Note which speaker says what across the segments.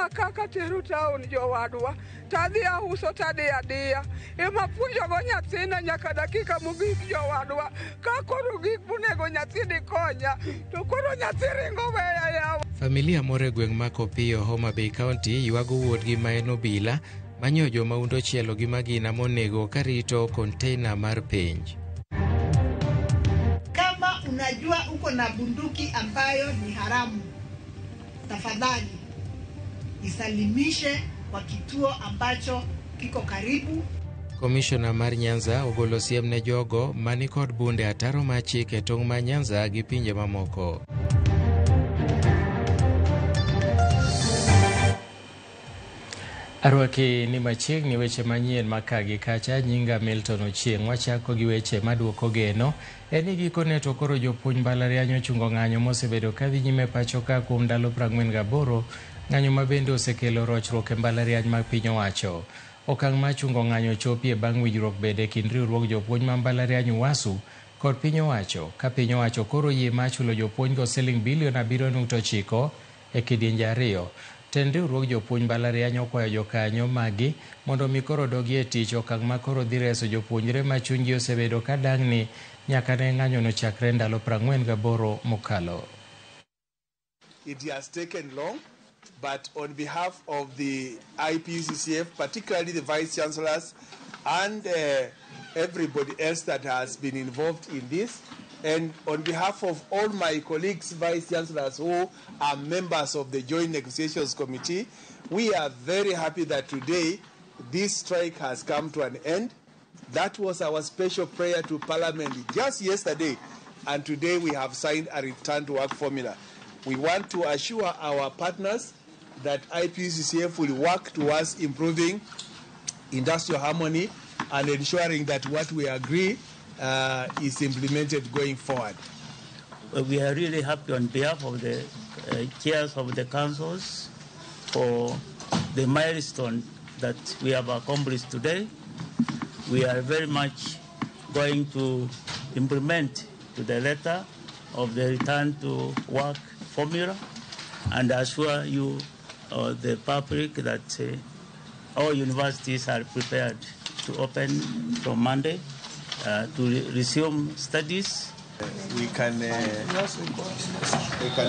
Speaker 1: Takawa kaka tero town jowadwa tadhi auso tadhi adiya ema puonjogo nyathina nyaka dakika mogik jowadwa ka koro gik monego nyathini konya to koro nyathi ringo weya yawa.
Speaker 2: Familia moro e gweng' ma Kopiyo, Homa Bay County ywago wuodgi ma en obila manyo jomahundu ochielo gi magina monego karito konteina mar penj.
Speaker 3: Kama unajua uko na bunduki ambayo ni haramu, tafadhali isalimishe kwa kituo ambacho kiko karibu.
Speaker 2: Komishona mar Nyanza ogolo siem ne jogo mani kod bunde ataro mar chik e tong' ma Nyanza gi pinje mamoko. Arwaki ni machiegni weche manyien maka gi kacha nyinga Milton Ochieng'. Wachako gi weche maduoko geno. En ni gikone to koro jopuonj mbalariany ochungo ng'anyo mosebedo kadhi nyime pacho ka kuom ndalo 48, ng'anyo ma bende osekelo rochruok e mbalariany mag piny owacho. Okang' mar chungo ng'anyo chopie bang' winjruok bede kind riwruog jopuonj ma mbalariany UASU kod piny owacho, ka piny owacho koro yie mar chulo jopuonjgo siling bilion 7.9 e kidienje ariyo. Tend riwruog jopuonj mbalariany okwayo jokanyo magi mondo mi koro dogi e tich, okang' ma koro dhi reso jopuonjre ma chunygi osebedo ka dang'ni nyaka ne ng'anyono chakre ndalo 48 mokalo.
Speaker 4: It has taken long, but on behalf of the IPUCCF, particularly the vice chancellors and everybody else that has been involved in this, and on behalf of all my colleagues, vice chancellors who are members of the Joint Negotiations Committee, we are very happy that today this strike has come to an end. That was our special prayer to Parliament just yesterday, and today we have signed a return to work formula. We want to assure our partners that IPUCCF will work towards improving industrial harmony and ensuring that what we agree is implemented going forward.
Speaker 5: We are really happy on behalf of the chairs of the councils for the milestone that we have accomplished today. We are very much going to implement to the letter of the return to work formula and assure you, the public, that all universities are prepared to open from Monday to resume studies.
Speaker 4: We can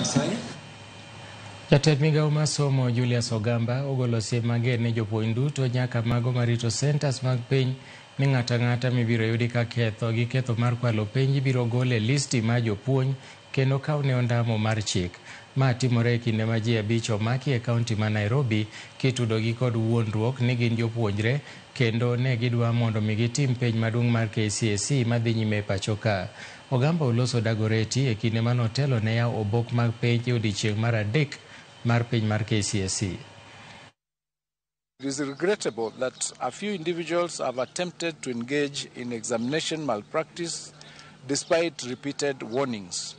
Speaker 4: sign.
Speaker 2: Jatend migawo mar somo Julius Ogamba ogolo siem mager ne jopuonj duto nyaka mago marito centers mag piny ni ng'ato ang'ata mibiro yudi ka ketho gi ketho mar kwalo penj ibiro gol e listi mar jopuonj kendo kawne ondamo mar chik. Ma timore e kinde ma ji 5 omaki e kaunti ma Nairobi kitudogi kod wuondruok ni gin jopuonjre kendo ne gidwa mondo mi gitim penj maduong' mar KCSE madhi nyime e pacho ka. Ogamba oloso Dagoretti e kinde manotelo ne yawo obok mag penj e odiechieng' mar 3 mar piny mar KCSE.
Speaker 6: It is regrettable that a few individuals have attempted to engage in examination malpractice despite repeated warnings.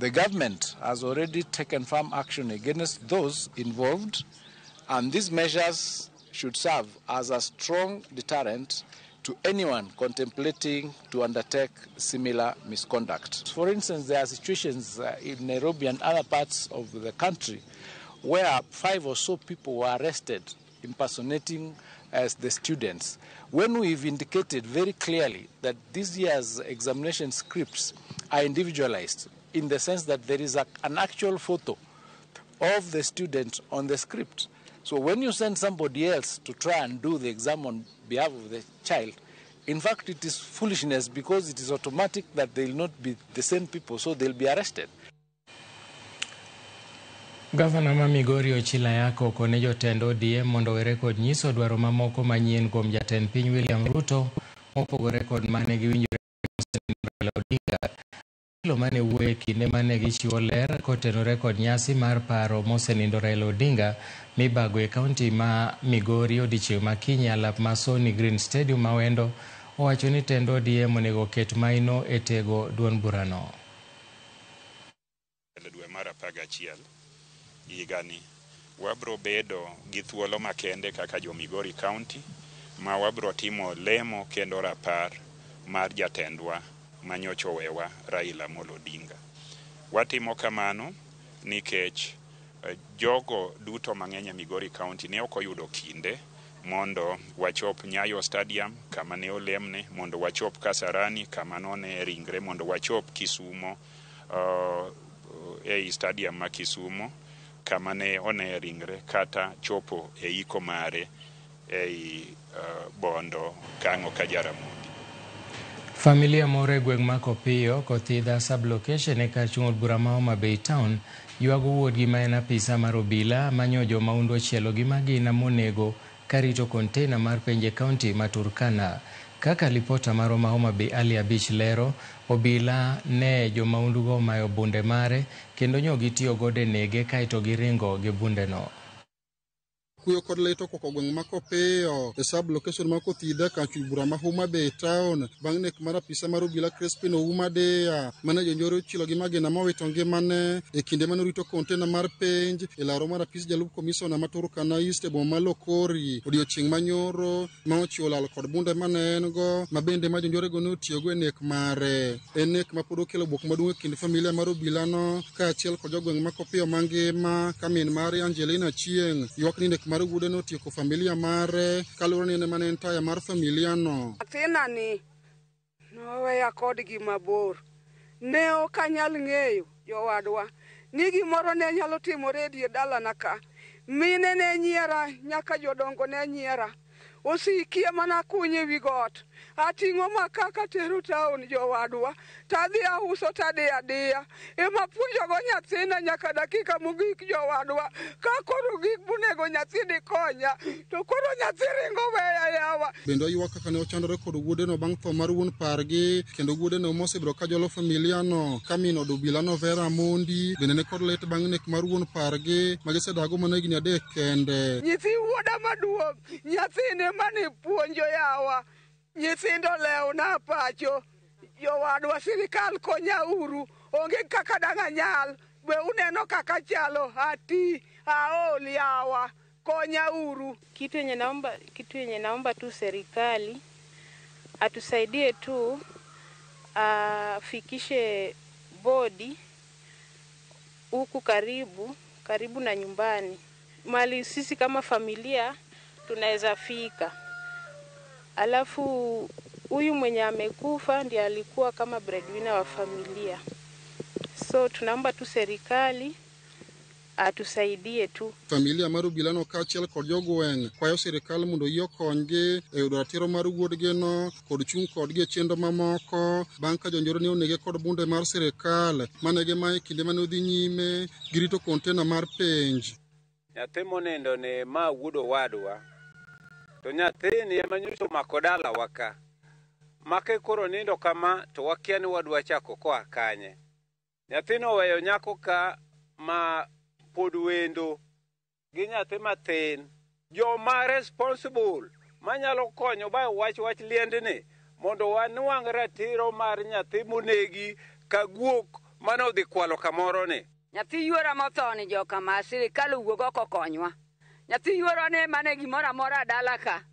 Speaker 6: The government has already taken firm action against those involved, and these measures should serve as a strong deterrent to anyone contemplating to undertake similar misconduct. For instance, there are situations in Nairobi and other parts of the country where 5 or so people were arrested impersonating as the students. When we've indicated very clearly that this year's examination scripts are individualized in the sense that there is an actual photo of the student on the script. So when you send somebody else to try and do the exam on behalf of the child, in fact it is foolishness because it is automatic that they will not be the same people, so they'll be arrested.
Speaker 2: Gavana ma Migori Ochila Ayako okone jotend ODM mondo owere kod nyiso dwaro mamoko manyien kuom jatend piny William Ruto mopogore kod mane giwinjore Raila Odinga. Okelo mane wuoyo e kinde mane gichiwo ler kotenore kod nyasi mar paro mosenindo Raila Odinga mibago e kaunti ma Migori odiechieng' ma kiny e alap ma Sony Green Stadium ma Wendo, owacho ni tend ODM onego oket maino e tego duond burano.
Speaker 7: Dwe mar 11 higani wabro bedo gi thuolo makende kaka jo Migori County ma wabro timo lemo kendo rapar mar jatendwa manyocha owewa Raila Amolo Odinga. Watimo kamano nikech Jogo duto mang'eny e Migori County ne ok oyudo kinde mondo wachop Nyayo Stadium kama ne olemne, mondo wachop Kasarani kama none ringre, mondo wachop Kisumo ei stadium ma Kisumo kama ne one ringre, kata chopo e iko mare ei Bondo Kang'o ka Jaramogi.
Speaker 2: Familia moro e gweng' ma Kopiyo, Kothidha sub-location e kar chung' od bura ma Homa Bay Town ywago wuodgi ma en apisa mar obila manyo jomahundu ochielo gi magina monego karito kontena mar penj e kaunti ma Turkana. Kaka lipota marwa ma Homa Bay Ali Abich lero, obila ne jomahundugo omayo bunde mare kendo nyo gitiyo godo e nege kaeto giringo gi bundeno.
Speaker 8: Kuyo kod lit okwako gweng' ma Kopiyo e sub location ma Kothidha kar chung' bura ma Homa Bay Town bang' nek mar apisa mar obila Crispin Ouma Deya mane jonjore ochielo gi magina mowito ngimane e kinde mane orito kontena mar penj e laro mar apis jalup komisona ma Turkana East e boma ma Lokori odiochieng' manyoro ma ochiwo lal kod bunde mane en go ma bende ma jonjore go ne otiyogo e nek mare. En nek ma pod okelo buok maduong' e kind familia mar obilano kaachiel kod jogweng' ma Kopiyo mangima ka min mare Angelina Chieng' ywak ni nek mar wuode notieko familia mare kaluwore ni en ema ne en taya mar familia no.
Speaker 1: Nyathina ni noweya kodgi mabor. Ne ok anyal ng'eyo jowadwa ni gimoro ne nyalo timore e dier dalana ka. Mine ne nyiera nyaka jodongo ne nyiera. Osikie mana kunyo ewi got. Ating'o maka katero town jowadwa. Tadhi auso tadiyo adiya. Ema puonjogo nyathina nyaka dakika mogik jowadwa. Ka koro gik monego nyathi dikonya, to koro nyathi ringo weya yawa.
Speaker 8: Bende oywak kaka ne ochandore kod wuodeno bang' tho mar wuon pargi kendo wuodeno mosebedo ka jolo familia no ka min od obilano Vera Mondi bende ne kod lit bang' nek mar wuon pargi ma gisedago mana higni 3 kende.
Speaker 1: Nyithi wuoda maduong', nyathine mane puonjo yawa. Nyithindo lewna pacho. Jowadwa sirikal konya uru. Onge kaka dang' anyal. Be uneno kaka chalo ati aol yawa. Konya uru.
Speaker 9: Kitu yenye naomba tu serikali atusaidie tu afikishe bodi huku karibu na nyumbani. Mali sisi kama familia tunaweza fika. Alafu huyu mwenye amekufa ndiye alikuwa kama breadwinner wa familia. So tunaomba tu serikali atusaidie tu.
Speaker 8: Familia mar obilano kaachiel kod jogweng' kwayo sirikal mondo oyie okonygi e yudo ratiro mar wuodgino kod chung' kodgi e chenro mamoko bang' ka jonjore ne onege kod bunde mar sirikal mane gimayo e kinde mane odhi nyime gi rito kontena mar penj.
Speaker 10: Nyathi monindo ni ma wuod owadwa, to nyathini ema nyocha omako dalawa ka. Make koro nindo kama to wakia ni wadwa chako koa kanye. Nyathino oweyo nyako ka ma pod wendo gi nyathi mathin. Joma responsible manyalo konyo ba wach liendni mondo wanwang' ratiro mar nyathi monegi ka guok mane odhi kwalo kamoro ni.
Speaker 11: Nyathi yuora motho ni joka ma sirikal owuog oko konywa. Nyathi yuora ne mane gimoro amora dala ka.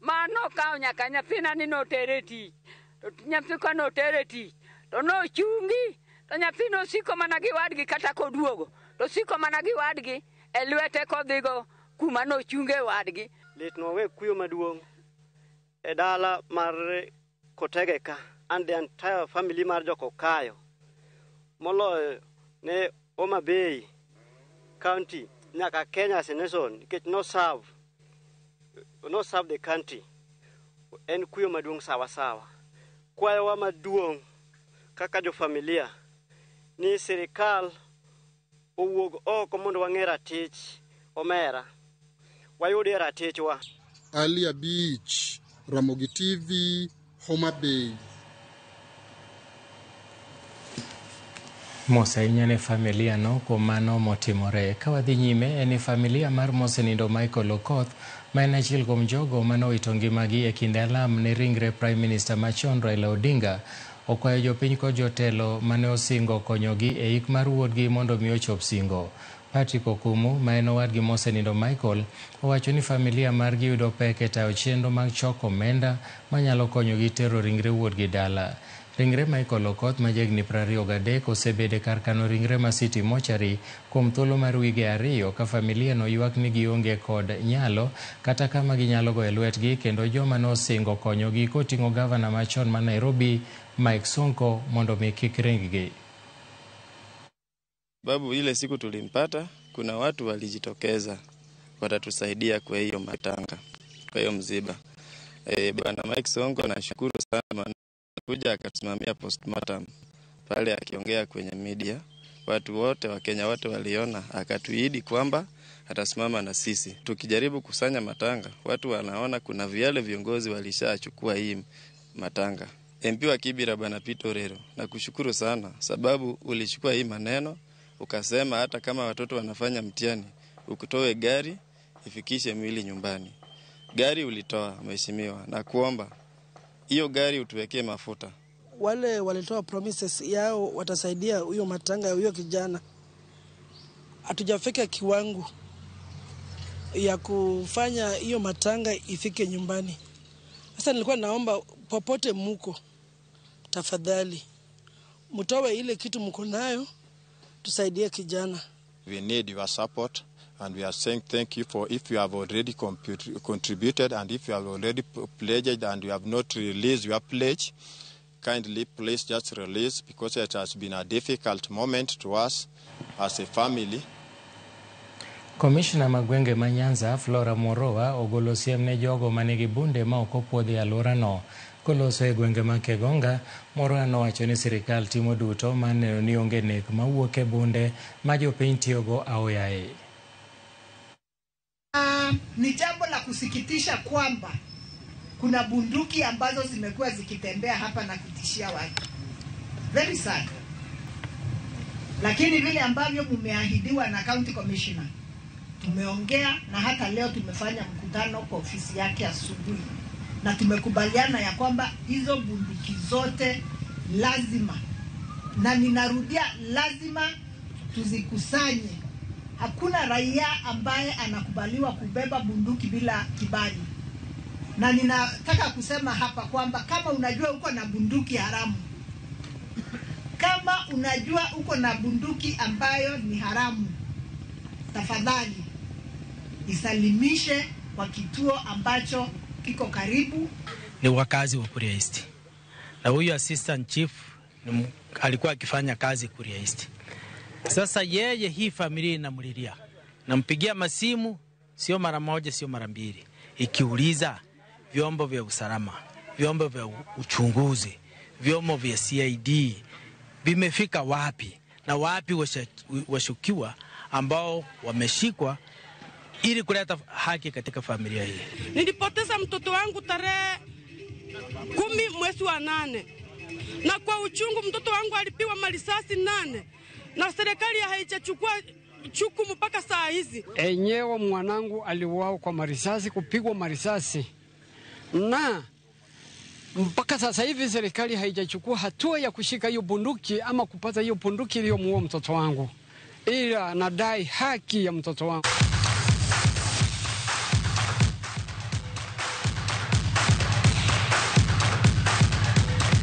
Speaker 11: Mano kawo nyaka nyathina ni notere tich. To nyathi ka notere tich to nochungi to nyathi nosiko mana gi wadgi kata koduogo. To siko mana gi wadgi e lwete kodhigo kuma nochunge wadgi.
Speaker 12: Litnwa we kuyo maduong' e dala mar Kotege ka and the entire family mar Jokokayo moloyo ne Homa Bay County nyaka Kenya as a nation nikech no serve the country. En kuyo maduong' sawa sawa. Kwayowa maduong' kaka jofamilia ni sirikal owuog oko mondo wang'e ratich omera. Wayudie ratichwa.
Speaker 8: Ali Abich, Ramogi TV, Homa Bay.
Speaker 2: Mos ahinya ne familia no kuom mano motimore. Ka wadhi nyime en ni familia mar mosenindo Michael Okoth ma en achiel kuom jogo manowito ngimagi e kinde alam ne ringre Prime Minister machon Raila Odinga okwayo jopiny kod jotelo mane osingo konyogi e ik mar wuodgi mondo mi ochop singo. Patrick Okumu ma en owadgi mosenindo Michael owacho ni familia margi yudo pek e tayo chenro mag choko omenda manyalo konyogi tero ringre wuodgi dala. Ringre Michael Okoth ma jahigni 23 osebedo e kar kano ringre ma City Mortuary kuom thuolo mar wige 2 ka familia no ywak ni gionge kod nyalo kata kama ginyalo goyo lwetgi kendo joma nosingo konyogi koting'o gavana machon ma Nairobi Mike Sonko mondo mi kik ring-gi.
Speaker 13: Babu ile siku tulimpata, kuna watu walijitokeza watatusaidia kwa hiyo matanga, kwa hiyo mziba. Bwana Mike Sonko nashukuru sana maana kuja akatusimamia postmortem pale akiongea kwenye media. Watu wote wa Kenya wote waliona, akatuahidi kwamba atasimama na sisi. Tukijaribu kusanya matanga, watu wanaona kuna viale viongozi walishachukua hii matanga. MP wa Kibra Bwana Peter Orero, nakushukuru sana sababu ulichukua hii maneno ukasema hata kama watoto wanafanya mtihani ukutoe gari ifikishe mwili nyumbani. Gari ulitoa mheshimiwa, na kuomba hiyo gari utuwekee mafuta.
Speaker 14: Wale walitoa promises yao watasaidia huyo matanga huyo kijana. Hatujafika kiwango ya kufanya hiyo matanga ifike nyumbani. Sasa nilikuwa naomba popote muko, tafadhali mtoe ile kitu mko nayo tusaidie kijana.
Speaker 15: We need your support and we are saying thank you for if you have already contributed and if you have already pledged and you have not released your pledge, kindly please just release because it has been a difficult moment to us as a family.
Speaker 2: Komishna ma gwenge ma Nyanza Flora Moroa ogolo siem ne jogo manigi bunde ma ok opuodhi e alworano. Koloso e gwenge ma Kegonga, Moroa nowacho ni sirikal timo duto mar neno ni onge nek mawuok e bunde ma jopiny tiyogo aoyaye.
Speaker 3: Ni jambo la kusikitisha kwamba kuna bunduki ambazo zimekuwa zikitembea hapa na kutishia watu. Very sad. Lakini vile ambavyo mumeahidiwa na County Commissioner, tumeongea na hata leo tumefanya mkutano kwa ofisi yake asubuhi, na tumekubaliana ya kwamba hizo bunduki zote lazima, na ninarudia, lazima tuzikusanye. Hakuna raia ambaye anakubaliwa kubeba bunduki bila kibali. Na ninataka kusema hapa kwamba kama unajua uko na bunduki haramu, kama unajua uko na bunduki ambayo ni haramu, tafadhali isalimishe kwa kituo ambacho kiko karibu.
Speaker 16: Ni wakazi wa Kuria East, na huyu assistant chief alikuwa akifanya kazi Kuria East. Sasa yeye hii familia inamlilia, nampigia masimu sio mara moja, sio mara mbili, ikiuliza vyombo vya usalama, vyombo vya uchunguzi, vyombo vya CID vimefika wapi na wapi washukiwa ambao wameshikwa ili kuleta haki katika familia hii.
Speaker 17: Nilipoteza mtoto wangu tarehe 10 mwezi wa 8, na kwa uchungu mtoto wangu alipigwa marisasi 8 na serikali haijachukua jukumu mpaka saa hizi.
Speaker 18: Enyewe mwanangu aliuawa kwa marisasi, kupigwa marisasi, na mpaka sasa hivi serikali haijachukua hatua ya kushika hiyo bunduki ama kupata hiyo bunduki iliyomuua mtoto wangu, ila nadai haki ya mtoto wangu.